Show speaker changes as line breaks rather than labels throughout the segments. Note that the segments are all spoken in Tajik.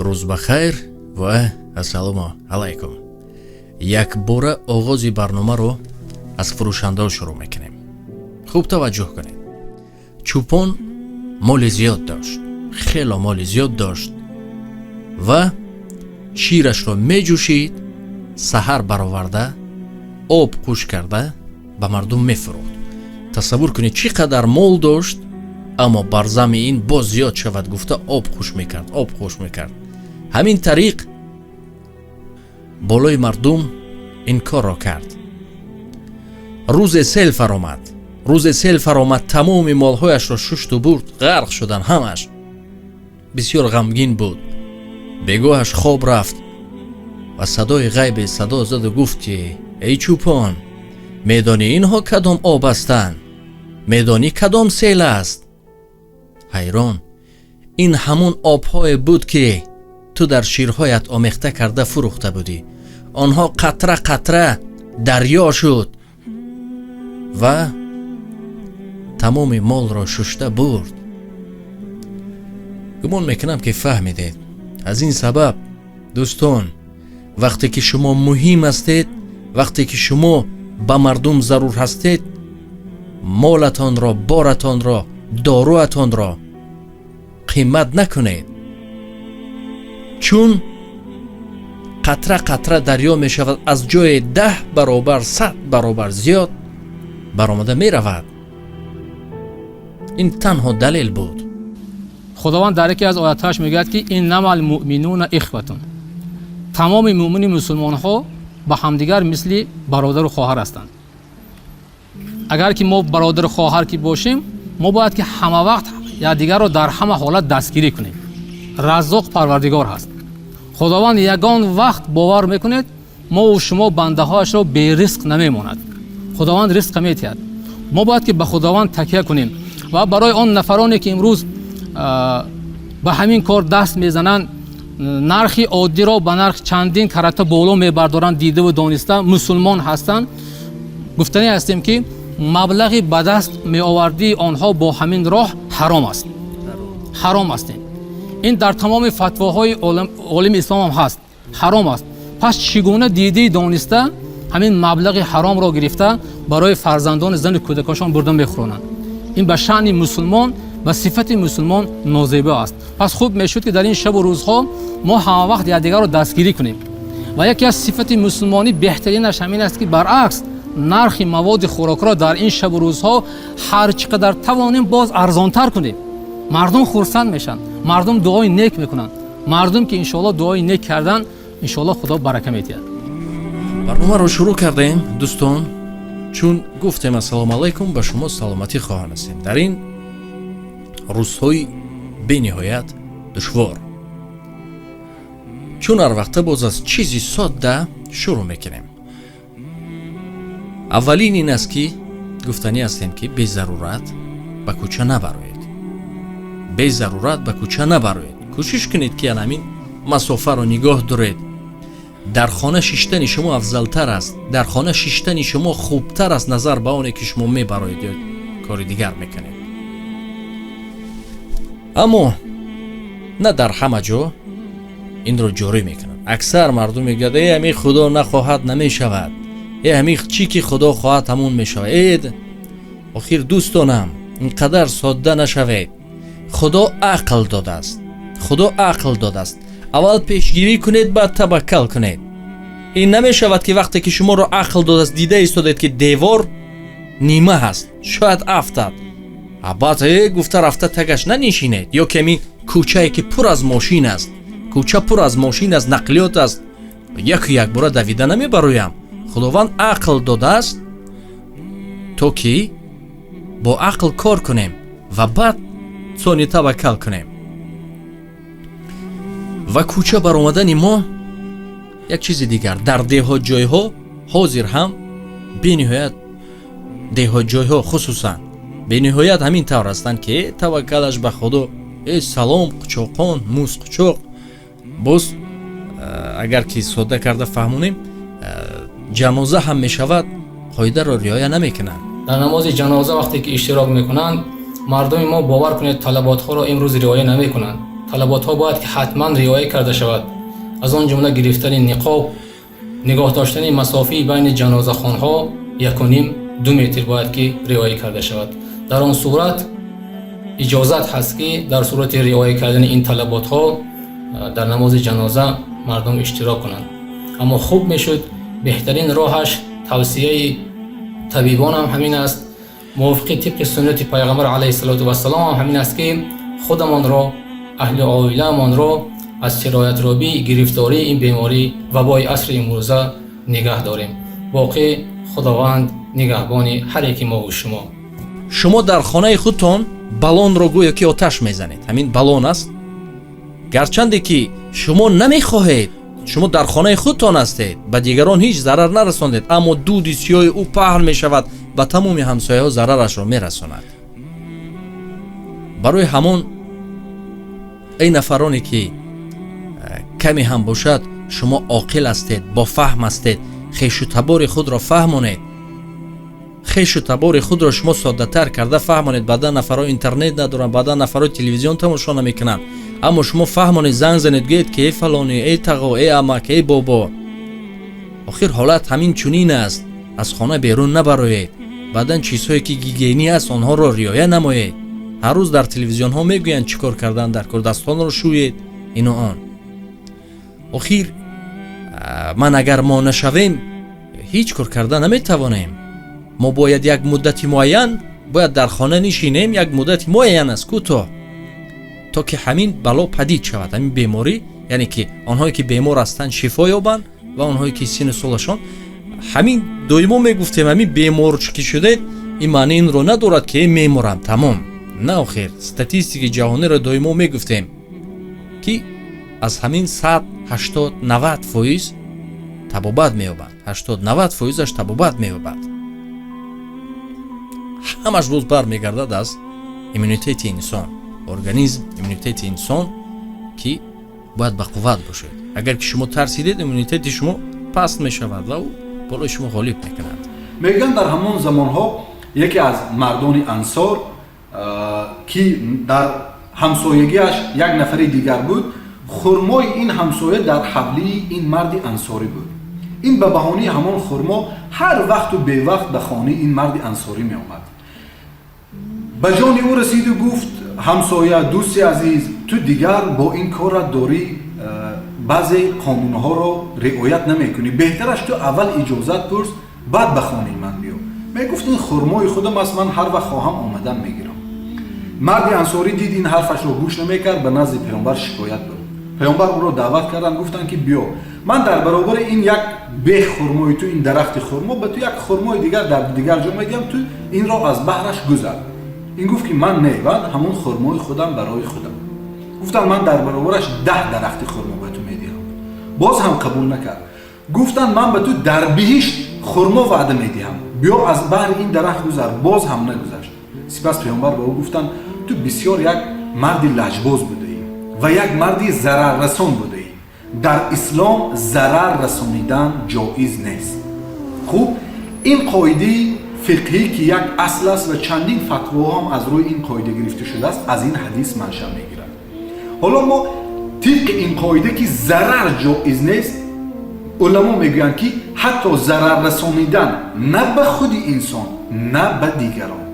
Рӯз ба хайр ва ассалому алайкум. Якбора оғози барномаро аз фурӯшандаҳо шурӯъ мекунем. Хуб таваҷҷӯҳ кунед. Чӯпон моли зиёд дошт, хело моли зиёд дошт ва ширашро меҷӯшид, саҳар бароварда, об қӯш карда ба мардум мефурӯхт. Тасаввур кунед, чӣ қадар мол дошт, аммо бар зами ин боз зиёд шавад гуфта, об қӯш мекард, об қӯш мекард. Ҳамин тариқ болои мардум ин корро кард. Рӯзе сел фаромад, рӯзе сел фаромад, тамоми молҳояшро шушту бурд, ғарқ шуданд ҳамаш. Бисёр ғамгин буд. Бегоҳаш хоб рафт ва садои ғайбе садо заду гуфт, ки эй чӯпон, медонӣ, инҳо кадом об ҳастанд? Медонӣ, кадом сел аст? Ҳайрон, ин ҳамун обҳое буд, ки ту дар ширҳоят омехта карда фурӯхта будӣ. Онҳо қатра қатра дарё шуд ва тамоми молро шушта бурд. Гумон мекунам, ки фаҳмидед. Аз ин сабаб, дӯстон, вақте ки шумо муҳим ҳастед, вақте ки шумо ба мардум зарур ҳастед, молатонро, боратонро, доруатонро қимат накунед, чун қатра қатра дарё мешавад, аз ҷои 10 баробар, 100 баробар зиёд баромада меравад. Ин танҳо далел буд.
Худованд дар яке аз оятҳояш мегӯяд, ки إنما المؤمنون إخوة. Тамоми муъмини мусулмонҳо ба ҳамдигар мисли бародару хоҳар ҳастанд. Агар ки мо бародару хоҳар ки бошем, мо бояд ки ҳама вақт якдигарро дар ҳама ҳолат дастгирӣ кунем. Раззоқ Парвардигор ҳаст, Худованд ягон вақт, бовар мекунед, мову шумо бандаҳояшро беризқ намемонад. Худованд ризқа метиҳад. Мо бояд ки ба Худованд такя кунем. Ва барои он нафароне, ки имрӯз ба ҳамин кор даст мезананд, нархи оддиро ба нарх чандин карата боло мебардоранд, дидаву дониста мусулмон ҳастанд, гуфтанӣ ҳастем, ки маблағи ба даст меовардии онҳо бо ҳамин роҳ ҳаром аст, ҳаром аст. Ин дар тамоми фатвоҳои олими ислом ҳам ҳаст, ҳаром аст. Пас чӣ гуна дидии дониста ҳамин маблағи ҳаромро гирифта, барои фарзандони зану кӯдакошон бурда мехӯронанд? Ин ба шаъни мусулмон, ба сифати мусулмон нозебо аст. Пас хуб мешуд, ки дар ин шабу рӯзҳо мо ҳамавақт якдигарро дастгирӣ кунем. Ва яке аз сифати мусулмонӣ беҳтаринаш ҳамин аст, ки баръакс нархи маводи хӯрокро дар ин шабу рӯзҳо ҳар чӣ қадар тавонем, боз арзонтар кунем. Мардум хурсанд мешаванд, мардум дуои нек мекунанд. Мардум ки иншоалло дуои нек кардан, иншоалло Худо барака медиҳад.
Барномаро шурӯъ кардем, дӯстон. Чун гуфтем ассалому алайкум, ба шумо саломатӣ хоҳам ҳастем дар ин рӯзҳои бениҳоят душвор. Чун ҳар вақта боз аз чизи содда шурӯъ мекунем. Аввалин ин аст, ки гуфтанӣ ҳастем, ки безарурат ба кӯча набароед, безарурат ба кӯча набароед. Кӯшиш кунед, ки ҳамин масофаро нигоҳ доред. Дар хона шиштани шумо афзалтар аст, дар хона шиштани шумо хубтар аст, назар ба оне ки шумо мебароед ё кори дигар мекунед. Аммо на дар ҳама ҷо инро ҷорӣ мекунанд. Аксар мардум мегӯяд: «Э, ҳамин Худо нахоҳад, намешавад, э, ҳамин чӣ ки Худо хоҳад, ҳамон мешавад». Э, охир, дӯстонам, ин қадар содда нашавед. Худо ақл додааст, Худо ақл додааст. Аввал пешгирӣ кунед, баъд таваккал кунед. Ин намешавад, ки вақте ки шуморо ақл додааст, дида истодед, ки девор нима ҳаст, шояд афтад, а баъд э гуфта рафта тагаш нанишинед. Ё ки ҳамин кӯчае, ки пур аз мошин аст, кӯча пур аз мошин аст, нақлиёт аст, яку якбора давида намебароям. Худованд ақл додааст, то ки бо ақл кор кунем ва баъд сони таваккал кунем. Ва кӯча баромадани мо як чизи дигар. Дар деҳот ҷойҳо ҳозир ҳам бениҳоят, деҳот ҷойҳо хусусан бениҳоят ҳамин тавр ҳастанд, ки таваккалаш ба Худо, э, салом қучоқон, муз қучоқ. Боз агар ки содда карда фаҳмонем, ҷаноза ҳам мешавад, қоидаро риоя намекунанд.
Дар намози ҷаноза вақте ки иштирок мекунанд мардуми мо, бовар кунед, талаботҳоро имрӯз риоя намекунанд. Талаботҳо бояд ки ҳатман риоя карда шавад, аз он ҷумла гирифтани ниқоб, нигоҳ доштани масофаи байни ҷанозахонҳо 1.5-2 метр бояд ки риоя карда шавад. Дар он сурат иҷозат ҳаст, ки дар сурати риоя кардани ин талаботҳо дар намози ҷаноза мардум иштирок кунанд. Аммо хуб мешуд, беҳтарин роҳаш, тавсияи табибон ҳам ҳамин аст, мувофиқи тибқи суннати Пайғамбар алайҳиссалоту вассалом ҳам ҳамин аст, ки худамонро, аҳли оиламонро аз сироятёбии гирифтории ин беморӣ, вабои асри имрӯза нигаҳ дорем. Боқӣ Худованд нигаҳбони ҳар яки мову шумо.
Шумо дар хонаи худтон баллонро гӯё ки оташ мезанед. Ҳамин баллон аст, гарчанде ки шумо намехоҳед, шумо дар хонаи худтон ҳастед, ба дигарон ҳеҷ зарар нарасондед, аммо дуди сиёҳи ӯ паҳн мешавад, ба тамоми ҳамсояҳо зарарашро мерасонад. Барои ҳамон, эй нафароне ки каме ҳам бошад шумо оқил ҳастед, бофаҳм ҳастед, хешу табори худро фаҳмонед. Хешу табори худро шумо соддатар карда фаҳмонед. Баъдан нафарҳо интернет надоранд, баъдан нафарҳо телевизион тамошо намекунанд, аммо шумо фаҳмонед, занг занед, гӯед ки эй фалонӣ, эй тағо, эй амак, эй бобо, охир ҳолат ҳамин чунин аст, аз хона берун набароед. Баъдан чизҳое ки гигиенӣ аст, онҳоро риоя намоед. Ҳар рӯз дар телевизионҳо мегӯянд чӣ кор кардан дар кор, дастонро шӯед, ину он. Охир ман агар мо нашавем, ҳеҷ кор карда наметавонем. Мо бояд як муддати муайян бояд дар хона нишинем, як муддати муайян аст, кӯтоҳ, то ки ҳамин бало падид шавад, ҳамин беморӣ, яъне ки онҳое ки бемор ҳастанд, шифо ёбанд ва онҳое ки сину солашон. Ҳамин доимо мегуфтем, ҳамин бемор ки шудед, ин маъни инро надорад, ки меморам, тамом. На, охир статистикаи ҷаҳониро доимо мегуфтем, ки аз ҳамин 100, 80, 90% табобат меёбанд, 80, 90 фоизаш табобат меёбад. Ҳамаш боз бармегардад аз иммунитети инсон, организм, иммунитети инсон, ки бояд бақувват бошед. Агар ки шумо тарсидед, иммунитети шумо паст мешавад ва ӯ болои шумо ғолиб мекунад.
Мегӯянд, дар ҳамон замонҳо яке аз мардони ансор, ки дар ҳамсоягиаш як нафари дигар буд, хурмои ин ҳамсоя дар ҳавлии ин марди ансорӣ буд. Ин ба баҳонаи ҳамон хурмо ҳар вақту бевақт ба хонаи ин марди ансорӣ меомад. Ба ҷони ӯ расиду гуфт: «Ҳамсоя, дӯсти азиз, ту дигар бо ин корат дорӣ баъзе қонунҳоро риоят намекунӣ. Беҳтараш ту аввал иҷозат пурс, баъд ба хонаи ман биё». Мегуфт: «Ин хурмои худам аст, ман ҳар вақт хоҳам, омадан мегирам». Марди ансорӣ дид, ин ҳарфашро гӯш намекард, ба назди Паёмбар шикоят бурд. Паёмбар ӯро даъват карданд, гуфтанд ки биё, ман дар баробари ин як бех хурмои ту, ин дарахти хурмо, ба ту як хурмои дигар дар дигар ҷо медиҳам, ту инро аз баҳраш гузар. Ин гуфт ки ман не, ман ҳамон хурмои худам барои худам. Гуфтанд: «Ман дар баробараш 10 дарахти хурмо ба ту медиҳам». Боз ҳам қабул накард. Гуфтанд: «Ман ба ту дар биҳишт хурмо ваъда медиҳам, биё, аз баҳри ин дарахт гузар». Боз ҳам нагузашт. Сипас Паёмбар ба ӯ гуфтанд: «Ту бисёр як марди лаҷбоз будаӣ ва як марди зараррасон будаӣ. Дар ислом зарар расонидан ҷоиз нест». Хуб, ин қоидаи фиқҳӣ, ки як асл аст ва чандин фатвоҳо ҳам аз рӯи ин қоида гирифта шудааст, аз ин ҳадис маншаъ мегирад. Ҳоло мо тибқи ин қоида, ки зарар ҷоиз нест, уламо мегӯянд, ки ҳатто зарар расонидан на ба худи инсон, на ба дигарон.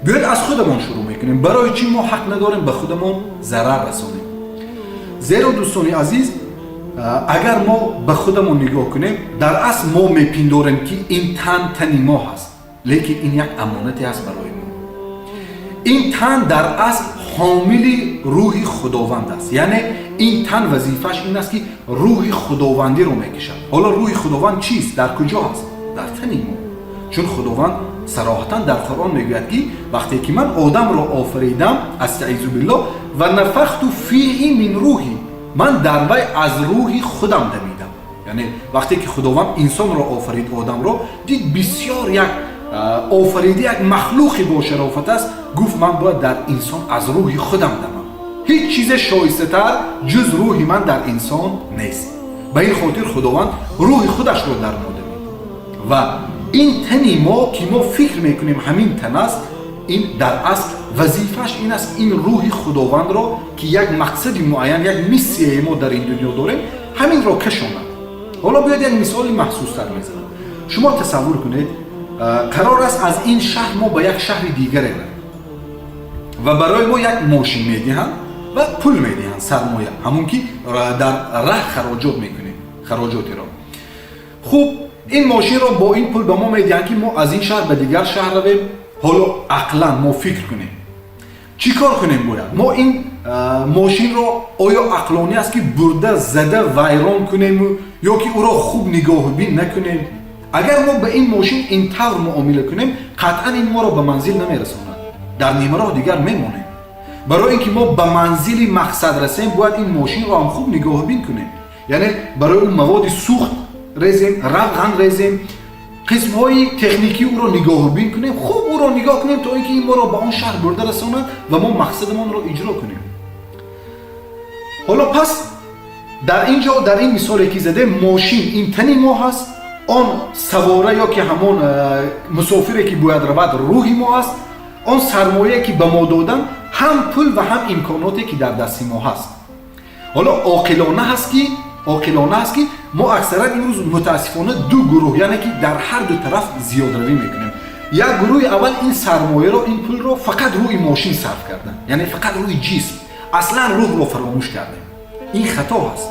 Биёед, аз худамон шурӯъ мекунем. Барои чӣ мо ҳақ надорем ба худамон зарар расонем? Зеро, дӯстони азиз, агар мо ба худамон нигоҳ кунем, дар асл мо мепиндорем, ки ин тан тани мо ҳаст, лекин ин як амонате аст барои мо. Ин тан дар асл ҳомили рӯҳи Худованд аст, яъне ин тан вазифааш ин аст, ки рӯҳи худовандиро мекашад. Ҳоло рӯҳи худованд чист, дар куҷо ҳаст? Дар тани мо. Чун Худованд сароҳатан дар Қуръон мегӯяд, ки вақте ки ман одамро офаридам, أستعيذ بالله، ونفخت فيه من روحي, ман дар вай аз рӯҳи худам дамидам. Яъне вақте ки Худованд инсонро офарид, одамро дид, бисёр як офарида, як махлуқи бошарофат аст, гуфт: «Ман бояд дар инсон аз рӯҳи худам дамам. Ҳеҷ чизе шоистатар ҷуз рӯҳи ман дар инсон нест». Ба ин хотир Худованд рӯҳи худашро дар мо дамид ва ин тани мо, ки мо фикр мекунем ҳамин тан аст, Ин дар асл вазифааш ин аст, ин рӯҳи Худовандро, ки як мақсади муайян, як миссияи мо дар ин дунё дорем, ҳаминро кашонад. Ҳоло биёед, як мисоли маҳсустар мезанам. Шумо тасаввур кунед, қарор аст, аз ин шаҳр мо ба як шаҳри дигаре равем ва барои мо як мошин медиҳанд ва пул медиҳанд, сармоя, ҳамон ки дар раҳ хароҷот мекунем, хароҷотеро. Хуб, ин мошинро бо ин пул ба мо медиҳанд, ки мо аз ин шаҳр ба дигар шаҳр равем. Ҳоло ақлан мо фикр кунем, чӣ кор кунем бояд мо ин мошинро? Оё ақлонӣ аст, ки бурда зада вайрон кунему ё ки ӯро хуб нигоҳубин накунем? Агар мо ба ин мошин ин тавр муомила кунем, қатъан ин моро ба манзил намерасонад, дар нимароҳ дигар мемонем. Барои ин ки мо ба манзили мақсад расем, бояд ин мошинро ҳам хуб нигоҳубин кунем, яъне барои ӯ маводи сӯхт резем, равған резем, қисмҳои техникии ӯро нигоҳубин кунем, хуб ӯро нигоҳ кунем, то ин ки ин моро ба он шаҳр бурда расонад ва мо мақсадамонро иҷро кунем. Ҳоло пас дар ин ҷо, дар ин мисоле ки задем, мошин ин тани мо ҳаст, он савора ё ки ҳамон мусофире ки бояд равад, рӯҳи мо аст, он сармояе ки ба мо додан, ҳам пул ва ҳам имконоте ки дар дасти мо ҳаст. Ҳоло оқилона аст, ки мо аксаран имрӯз, мутаассифона, ду гурӯҳ, яъне ки дар ҳар ду тараф зиёдравӣ мекунем. Як гурӯҳи аввал ин сармояро, ин пулро фақат рӯи мошин сарф кардан, яъне фақат рӯи ҷисм, аслан рӯҳро фаромӯш кардем. Ин хато ҳаст.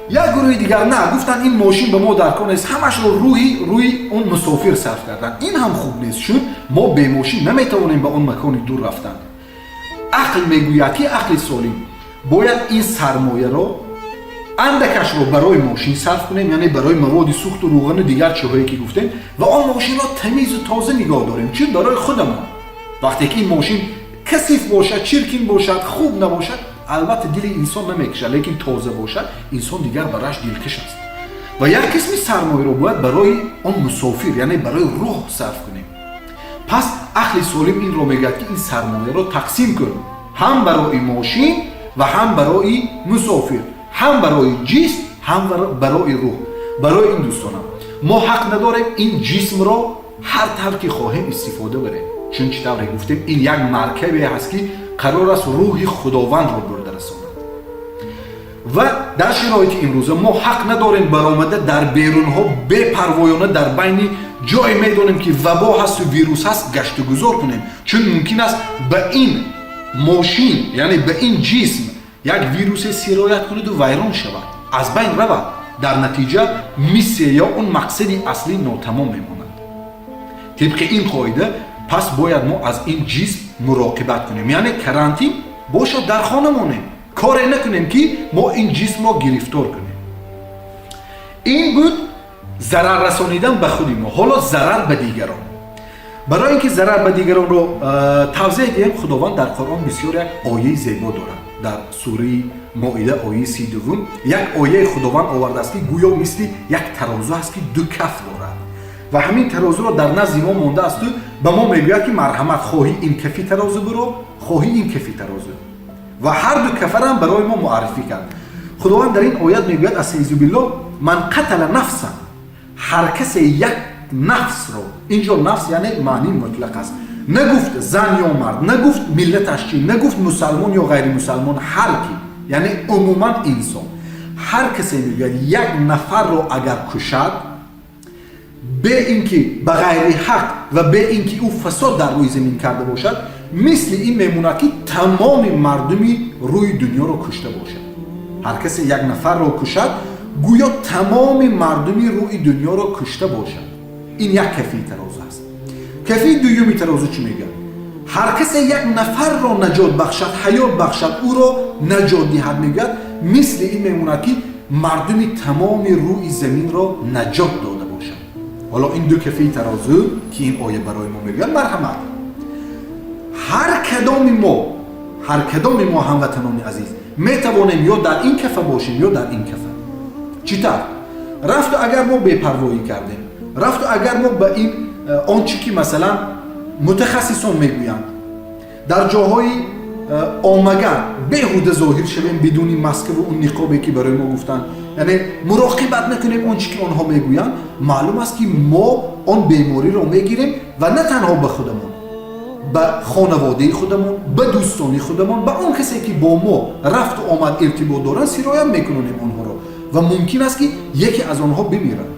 Як гурӯҳи дигар на, гуфтанд, ин мошин ба мо дар кор нест, ҳамашро рӯи он мусофир сарф кардан. Ин ҳам хуб нест, чун мо бемошин наметавонем ба он макони дур рафтан. Ақл мегӯяд, ки ақли солим бояд ин сармояро андакашро барои мошин сарф кунем, яъне барои маводи сӯхту рӯғану дигар чиҳое ки гуфтем, ва он мошинро тамизу тоза нигоҳ дорем, чун барои худамон. Вақте ки ин мошин касиф бошад, чиркин бошад, хуб набошад, албатта, дили инсон намекашад, лекин тоза бошад, инсон дигар бараш дилкаш аст. Ва як қисми сармояро бояд барои он мусофир, яъне барои рӯҳ сарф кунем. Пас ақли солим инро мегӯяд, ки ин сармояро тақсим кун ҳам барои мошин ва ҳам барои мусофир, ҳам барои ҷисм, ҳам барои рӯҳ. Барои ин, дӯстонам, мо ҳақ надорем ин ҷисмро ҳар тавр ки хоҳем истифода барем, чун чӣ тавре гуфтем, ин як маркабе ҳаст, ки қарор аст рӯҳи Худовандро бурда расонад. Ва дар шароити имрӯза мо ҳақ надорем баромада дар берунҳо бепарвоёна, дар байни ҷое медонем, ки вабо ҳасту вирус ҳаст, гаштугузор кунем, чун мумкин аст ба ин мошин, яъне ба ин ҷисм, як вирусе сироят кунаду вайрон шавад, аз байн равад. Дар натиҷа миссия ё он мақсади аслӣ нотамом мемонад. Тибқи ин қоида, пас бояд мо аз ин ҷисм муроқибат кунем, яъне карантин бошад, дар хона монем, коре накунем, ки мо ин ҷисмро гирифтор кунем. Ин буд зарар расонидан ба худи мо. Ҳоло зарар ба дигарон. Барои ин ки зарар ба дигаронро тавзеҳ диҳем, Худованд дар Қуръон бисёр як ояи зебо дорад. Дар сураи Моида, ояи 32-ум, як ояи Худованд овардааст, ки гӯё мисли як тарозу аст, ки ду каф дорад, ва ҳамин тарозуро дар назди мо мондаасту ба мо мегӯяд, ки марҳамат, хоҳӣ ин кафи тарозу биро, хоҳӣ ин кафи тарозу. Ва ҳар ду кафарам барои мо муаррифӣ кард. Худованд дар ин оят мегӯяд: أستعيذ بالله، من قتل نفسا, ҳар касе як нафсро. Инҷо нафс яъне маънии мутлақ аст. Нагуфт зан ё мард, нагуфт миллаташ чӣ, нагуфт мусалмон ё ғайримусалмон, ҳар ки, яъне умуман инсон, ҳар касе, мегӯяд, як нафарро агар кушад, бе ин ки ба ғайри ҳақ ва бе ин ки ӯ фасод дар рӯи замин карда бошад, мисли ин мемонад, ки тамоми мардуми рӯи дунёро кушта бошад. Ҳар касе як нафарро кушад, гӯё тамоми мардуми рӯи дунёро кушта бошад. Ин як кафии тарозу аст. Кафии дуюми тарозу чӣ мегӯяд? Ҳар касе як нафарро наҷот бахшад, ҳаёт бахшад, ӯро наҷот диҳад, мегӯяд, мисли ин мемонад, ки мардуми тамоми рӯи заминро наҷот дода бошад. Ҳоло ин ду кафии тарозу, ки ин оя барои мо мегӯяд, марҳамат, ҳар кадоми мо, ҳамватанони азиз, метавонем ё дар ин кафа бошем, ё дар ин кафа. Чӣ тавр? Рафту агар мо бепарвоӣ кардем, рафту агар мо ба ин он чӣ ки, масалан, мутахассисон мегӯянд, дар ҷоҳои оммагар беҳуда зоҳир шавем, бидуни маскаву он ниқобе ки барои мо гуфтанд, яъне муроқибат накунем он чӣ ки онҳо мегӯянд, маълум аст, ки мо он бемориро мегирем ва на танҳо ба худамон. Ба хонаводаи худамон, ба дӯстони худамон, ба он касе ки бо мо рафту омад иртибот доранд, сироят мекунонем онҳоро ва мумкин аст, ки яке аз онҳо бимирад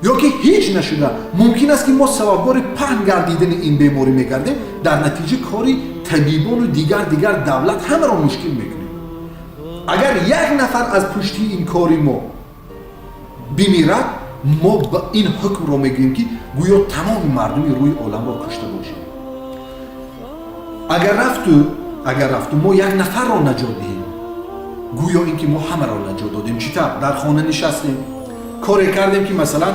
ё ки ҳеҷ нашуда мумкин аст, ки мо сабабгори паҳн гардидани ин беморӣ мегардем. Дар натиҷа кори табибону дигар давлат ҳамаро мушкил мекунем. Агар як нафар аз пушти ин кори мо бимирад, мо ба ин ҳукмро мегӯем, ки гӯё тамоми мардуми рӯи оламро кушта бошем. Агар рафту мо як нафарро наҷот диҳем, гӯё ин ки мо ҳамаро наҷот додем. Чӣ тавр? Дар хона нишастем, коре кардем, ки масалан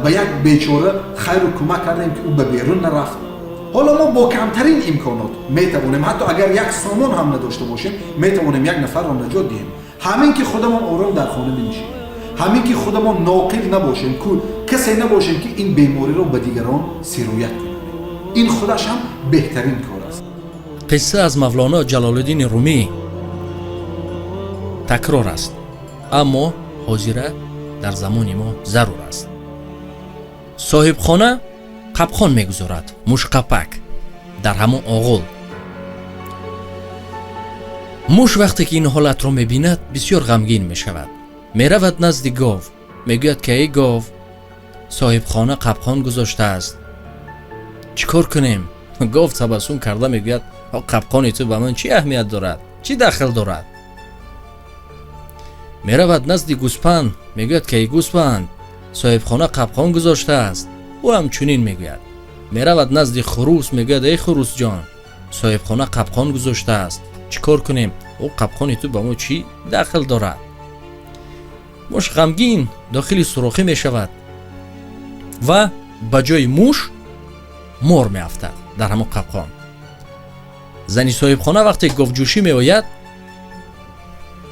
ба як бечора хайру кӯмак кардем, ки ӯ ба берун нарафт. Ҳоло мо бо камтарин имконот метавонем, ҳатто агар як сомон ҳам надошта бошем, метавонем як нафарро наҷот диҳем. Ҳамин ки худамон ором дар хона бинишинем, ҳамин ки худамон ноқил набошем, касе набошем, ки ин бемориро ба дигарон сироят кунем, ин худаш ҳам беҳтарин кор аст.
Қисса аз Мавлоно Ҷалолиддини Румӣ такрор аст, аммо ҳозира дар замони мо зарур аст. Соҳибхона қапқон мегузорад, мушқапак дар ҳамон оғул. Муш вақте ки ин ҳолатро мебинад, бисёр ғамгин мешавад. Меравад назди гов, мегӯяд, ки эй гов, соҳибхона қапқон гузоштааст, чӣ кор кунем? Гов табассум карда мегӯяд: қапқони ту ба ман чӣ аҳамият дорад, чӣ дахл дорад? Меравад назди гӯспанд, мегӯяд, ки эй гӯспанд, соҳибхона қапқон гузоштааст. Ӯ ҳам чунин мегӯяд. Меравад назди хурӯс, мегӯяд: эй хурӯсҷон, соҳибхона қапқон гузоштааст, чӣ кор кунем? Ӯ қапқони ту ба мо чӣ дахл дорад? Муш ғамгин дохили сурохӣ мешавад ва ба ҷои муш мор меафтад дар ҳамон қапқон. Зани соҳибхона вақте говҷӯшӣ меояд,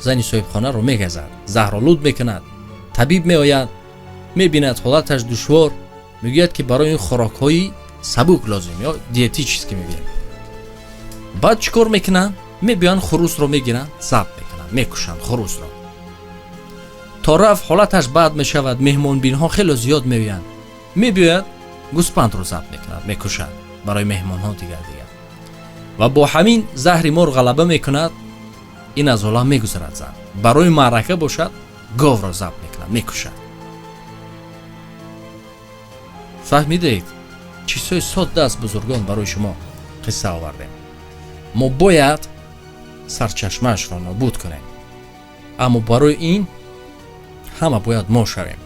зани соҳибхонаро мегазад, заҳролуд мекунад. Табиб меояд, мебинад ҳолаташ душвор, мегӯяд, ки барои ин хӯрокҳои сабук лозим ё диетически мегӯем. Баъд чӣ кор мекунанд? Мебиёянд, хурусро мегиранд, забҳ мекунанд, мекушанд хурусро. То рафт ҳолаташ бад мешавад, меҳмонбинҳо хело зиёд меоянд. Мебиёяд, гӯспандро забҳ мекунад, мекушад барои меҳмонҳо, дигар дигар. Ва бо ҳамин заҳри мор ғалаба мекунад, ин аз олам мегузарад. Зан барои маърака бошад, говро забҳ мекунад, мекушад. Фаҳмидед? Чизҳои содда аст, бузургон, барои шумо қисса овардем. Мо бояд сарчашмаашро нобуд кунем, аммо барои ин ҳама бояд мо шавем,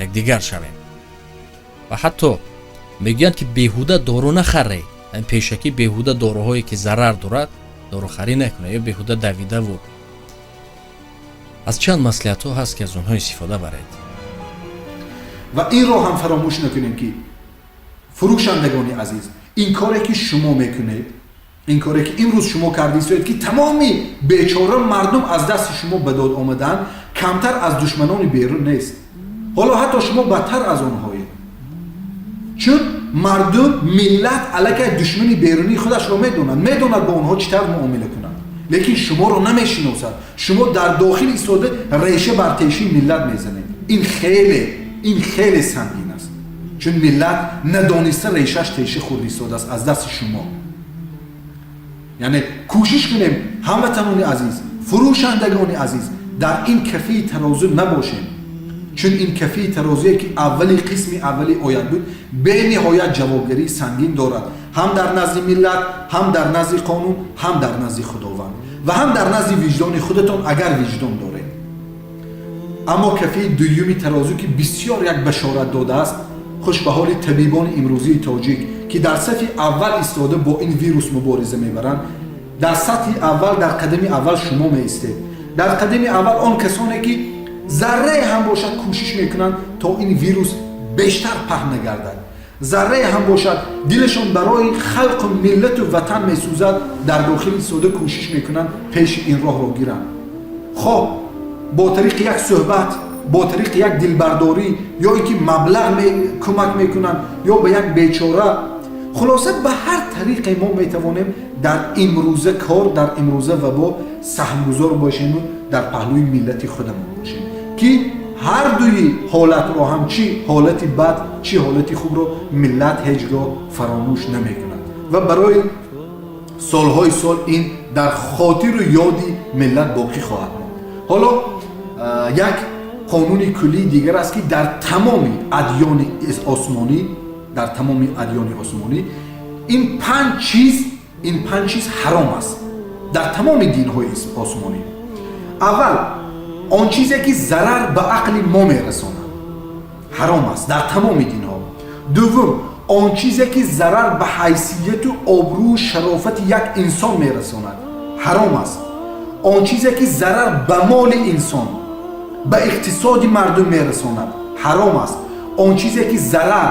якдигар шавем. Ва ҳатто мегӯянд, ки беҳуда дору нахаред, пешакӣ беҳуда доруҳое ки зарар дорад, дорухарӣ накунед ё беҳуда давидаву. Аз чанд маслиҳатҳо ҳаст, ки аз онҳо истифода баред.
Ва инро ҳам фаромӯш накунем, ки фурӯшандагони азиз, ин коре ки шумо мекунед, ин коре ки имрӯз шумо кардисоед, ки тамоми бечора мардум аз дасти шумо ба дод омадаанд, камтар аз душманони берун нест. Ҳоло ҳатто шумо бадтар аз онҳоед, чун мардум, миллат аллакай душмани берунии худашро медонад, медонад бо онҳо чӣ тавр муомила кунад, лекин шуморо намешиносад. Шумо дар дохил истода реша бар теши миллат мезанед. Ин хеле сангин аст, чун миллат надониста решаш теша хӯрда истодааст аз дасти шумо. Яъне кӯшиш кунем, ҳамватанони азиз, фурӯшандагони азиз, дар ин кафаи тарозу набошем, чун ин кафаи тарозуе ки аввали қисми аввали оят буд, бениҳоят ҷавобгарии сангин дорад, ҳам дар назди миллат, ҳам дар назди қонун, ҳам дар назди Худованд ва ҳам дар назди виҷдони худатон, агар виҷдон доред. Аммо кафаи дуюми тарозу, ки бисёр як башорат додааст, хуш ба ҳоли табибони имрӯзии тоҷик, ки дар сафи аввал истода бо ин вирус мубориза мебаранд. Дар сатҳи аввал, дар қадами аввал шумо меистед, дар қадами аввал он касоне ки заррае ҳам бошад кӯшиш мекунанд, то ин вирус бештар паҳн нагардад, заррае ҳам бошад дилашон барои халқу миллату ватан месӯзад, дар дохили истода кӯшиш мекунанд пеши ин роҳро гиранд, хоҳ бо тариқи як суҳбат, бо тариқи як дилбардорӣ, ё ин ки маблағ кӯмак мекунанд, ё ба як бечора. Хулоса, ба ҳар тариқе мо метавонем дар имрӯза кор, дар имрӯза вабо саҳмгузор бошему дар паҳлӯи миллати худамон бошем, ки ҳар дуи ҳолатро ҳам, чӣ ҳолати бад, чӣ ҳолати хубро, миллат ҳеҷ гоҳ фаромӯш намекунад. Ва барои солҳои сол ин дар хотиру ёди миллат боқӣ хоҳад монд. Ҳоло як қонуни куллии дигар аст, ки дар тамоми адёни осмонӣ, дар тамоми адёни осмонӣ ин панҷ чиз ҳаром аст дар тамоми динҳои осмонӣ. Аввал, он чизе ки зарар ба ақли мо мерасонад, ҳаром аст дар тамоми динҳо. Дуввум, он чизе ки зарар ба ҳайсияту обрӯу шарофати як инсон мерасонад, ҳаром аст. Он чизе ки зарар ба моли инсон, ба иқтисоди мардум мерасонад, ҳаром аст. Он чизе ки зарар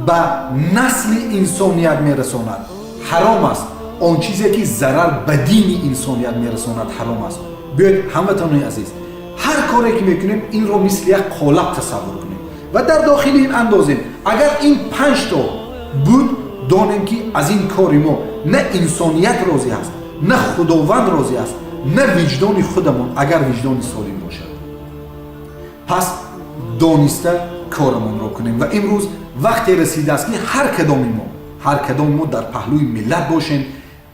ба насли инсоният мерасонад, ҳаром аст. Он чизе ки зарар ба дини инсоният мерасонад, ҳаром аст. Биёед, ҳамватанони азиз, ҳар коре ки мекунем, инро мисли як қолаб тасаввур кунем ва дар дохили ин андозем. Агар ин панҷто буд, донем, ки аз ин кори мо на инсоният розӣ аст, на Худованд розӣ аст, на виҷдони худамон, агар виҷдони солим бошад. Пас дониста корамонро кунем. Ва имрӯз вақте расидааст, ки ҳар кадоми мо дар паҳлӯи миллат бошем,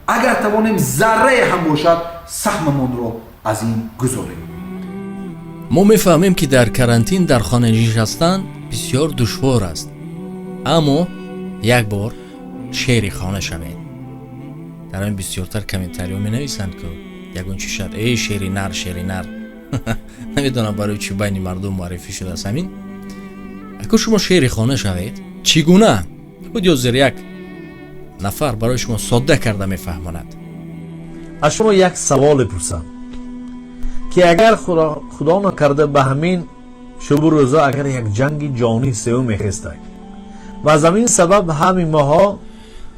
агар тавонем, заррае ҳам бошад, саҳмамонро аз ин гузорем.
Мо мефаҳмем, ки дар карантин дар хона нишастан бисёр душвор аст, аммо як бор шери хона шавед. Дар ин бисёртар комментариҳо менависанд, ки ягон чи шад: «Эй, шери нар, шери нар». Намедонам, барои чӣ байни мардум муаррифӣ шудааст ҳамин. Ако шумо шери хона шавед, чӣ гуна? Худ ё зир як нафар барои шумо содда карда мефаҳмонад.
Аз шумо як саволе пурсам, ки агар Худо накарда ба ҳамин шубу рӯзо агар як ҷанги ҷаҳонии сеюм мехестад ва аз ҳамин сабаб ҳамин моҳо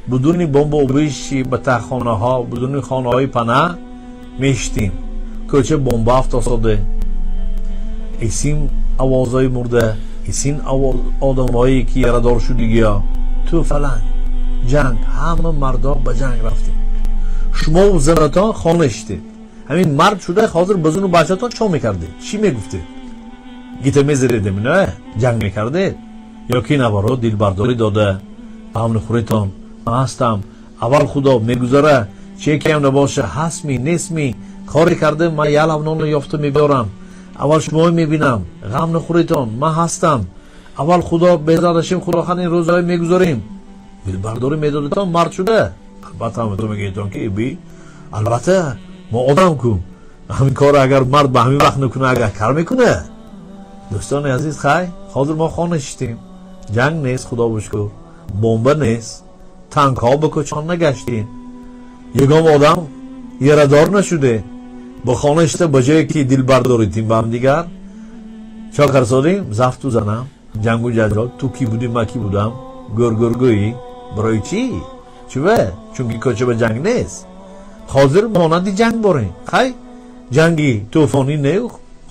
бидуни бомбоубиши ба таххонаҳо, бидуни хонаҳои панаҳ мешитем, кӯча бомба афтосоде, исин овозҳои мурда, исин одамҳое ки ярадор шудигиё, ту фаланг ҷанг, ҳама мардо ба ҷанг рафтем, шумову занатон хона шитед. Ҳамин мард шуда ҳозир ба зану бачатон чо мекардед? Чӣ мегуфтед? Гита мезиредем, на ҷанг мекардед ё ки наворо дилбардорӣ дода, ба хӯретон, ман ҳастам, аввал Худо, мегузара, чие киам набоша, ҳастми нестми, коре карда ман ялавноно ёфта мебиёрам, аввал шуморо мебинам, ғам нахӯретон, ман ҳастам, аввал Худо, безадашем, Худохан, ин рӯзҳое мегузорем. Дилбардорӣ медодетон мард шуда? Албатта, ҳаматон мегӯедтон, ки би албатта, мо одам ку, ҳамин корро агар мард ба ҳамин вақт накуна, агар кар мекуна? Дӯстони азиз, хай, ҳозир мо хона шитем, ҷанг нест, Худо бушкур, бомба нест, танкҳо ба кӯчон нагаштем, ягон одам ярадор нашуде. Бо хона шита, ба ҷое ки дилбардоритим ба ҳамдигар, чо карсодем? Зафту занам, ҷангу ҷаҷол, ту кӣ будӣ, ма кӣ будам, гӯргӯргӯӣ. Барои чӣ? Чува? Чунки кӯча ба ҷанг нест. Ҳозир монанди ҷанг борем. Хай, ҷанги тӯфонӣ не,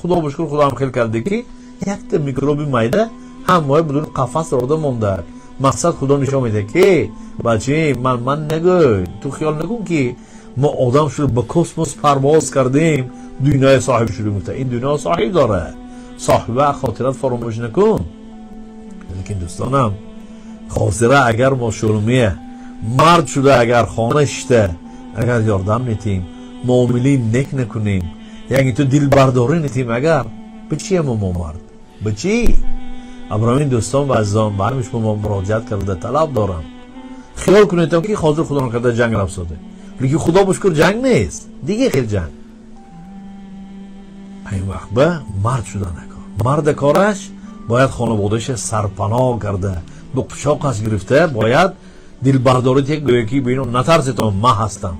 Худо бушкур, Худоам хел карде, ки якта микроби майда ҳамаи бидуни қафас рода монда. Мақсад, Худо нишон медиҳад, ки бачи ман ман нагӯй, ту хиёл накун, ки мо одам шуда ба космос парвоз кардем, дунёя соҳиб шудем. Гуфта, ин дунё соҳиб дорад, соҳиба хотират фаромӯш накун. Лекин, дӯстонам, ҳозира агар мо шурумия мард шуда, агар хона шишта, агар ёрдам нетем, муомилаи нек накунем, яъне ту дилбардорӣ нетем, агар ба чие мо мард, ба чӣ? Абромин, дӯстон ва азизон, ба ҳамин шумо муроҷиат карда талаб дорам. Хиёл кунедам, ки ҳозир, Худо накарда, ҷанг рафсоде, лекин, Худо бошкур, ҷанг нест, диге хел ҷанг. Ин вақт ба мард шуда накор, марда кораш бояд хонаводаша сарпаноҳ карда, бо қучоқаш гирифта, бояд дилбардорӣ те, гӯё ки бино, натарсетон, ман ҳастам,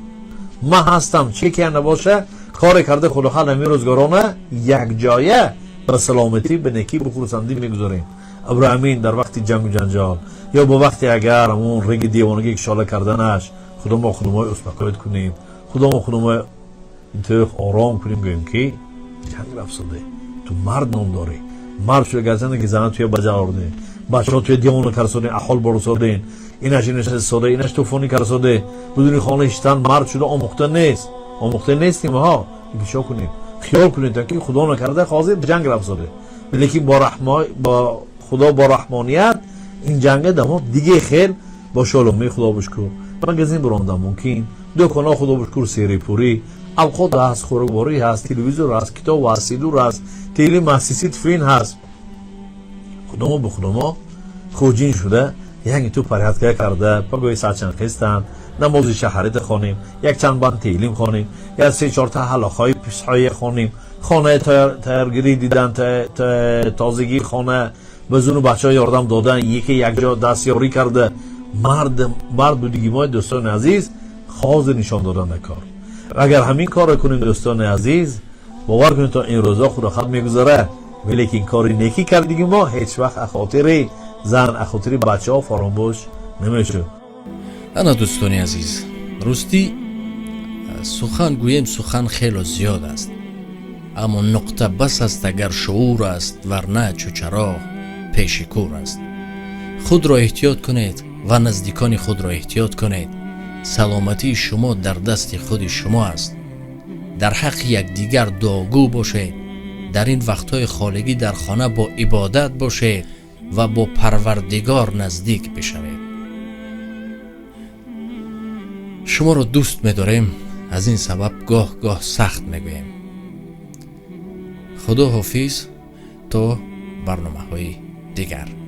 ман ҳастам, чӣ ки набоша, коре карда, худохал, ҳамин рӯзгорона якҷоя ба саломатӣ, ба некӣ, ба хурсандӣ мегузорем. Иброҳимин, дар вақти ҷангу ҷанҷол ё ба вақте агар ҳамон реги девонагӣ кишола карданаш, Худо мо худомои успокоить кунем, Худо мо худомои интиқ ором кунем, гӯем, ки ҷанг рафсоде, ту мард ном дорӣ, мард шуда гарчанде ки зана туя баҷа орде, бачаҳо туя девона карсоден, аҳол борсоден, инаш инаш соде, инаш тӯфонӣ карсоде, бидуни хона шиштан мард шуда омӯхта нест, омӯхта нестем ҳо. Чо кунем? Хиёл кунед, ки, Худо накарда, ҳозир ҷанг рафсоде, лекин бо раҳмо, бо Худо, бо раҳмоният ин ҷанга дамо диге хел бо шоломӣ, Худо бушкур. Магазин буронда мумкин, дӯконҳо худо бушкур серипурӣ, авқот ҳаст, хӯрокворӣ ҳаст, телевизор ҳаст, китоб ҳаст, сидур ҳаст, телим ҳаст, сисит фин ҳаст. Худамо бо худамо хуҷин шуда, яке ту порядка карда, пагоҳи саатчанд хестанд, намози шаҳарита хонем, якчанд банд теълим хонем, я се чорта ҳалоқҳои писҳое хонем, хонаи тайёргирӣ дидан, тозагии хона, ба зуну бачаҳо ёрдам додан, яке якҷо дастёрӣ карда, мард будигимои, дӯстони азиз, ҳозир нишон додан дар кор. Агар ҳамин корро кунем, дӯстони азиз, бовар кунед, то ин рӯзо худохат мегузара, валекин кори некӣ кардиги мо ҳеҷ вақт аз хотири зан, аз хотири бачаҳо фаромӯш намешуд.
Ана, дӯстони азиз, ростӣ сухан гӯем, сухан хело зиёд аст, аммо нуқта бас аст, агар шуур аст, варна чу чароғ пеши кӯр аст. Худро эҳтиёт кунед ва наздикони худро эҳтиёт кунед. Саломатии шумо дар дасти худи шумо аст. Дар ҳаққи якдигар дуогӯ бошед. Дар ин вақтҳои холигӣ дар хона бо ибодат бошед ва бо Парвардигор наздик бишавед. Шуморо дӯст медорем, аз ин сабаб гоҳ гоҳ сахт мегӯем. Худо ҳофиз, то барномаҳои дигар.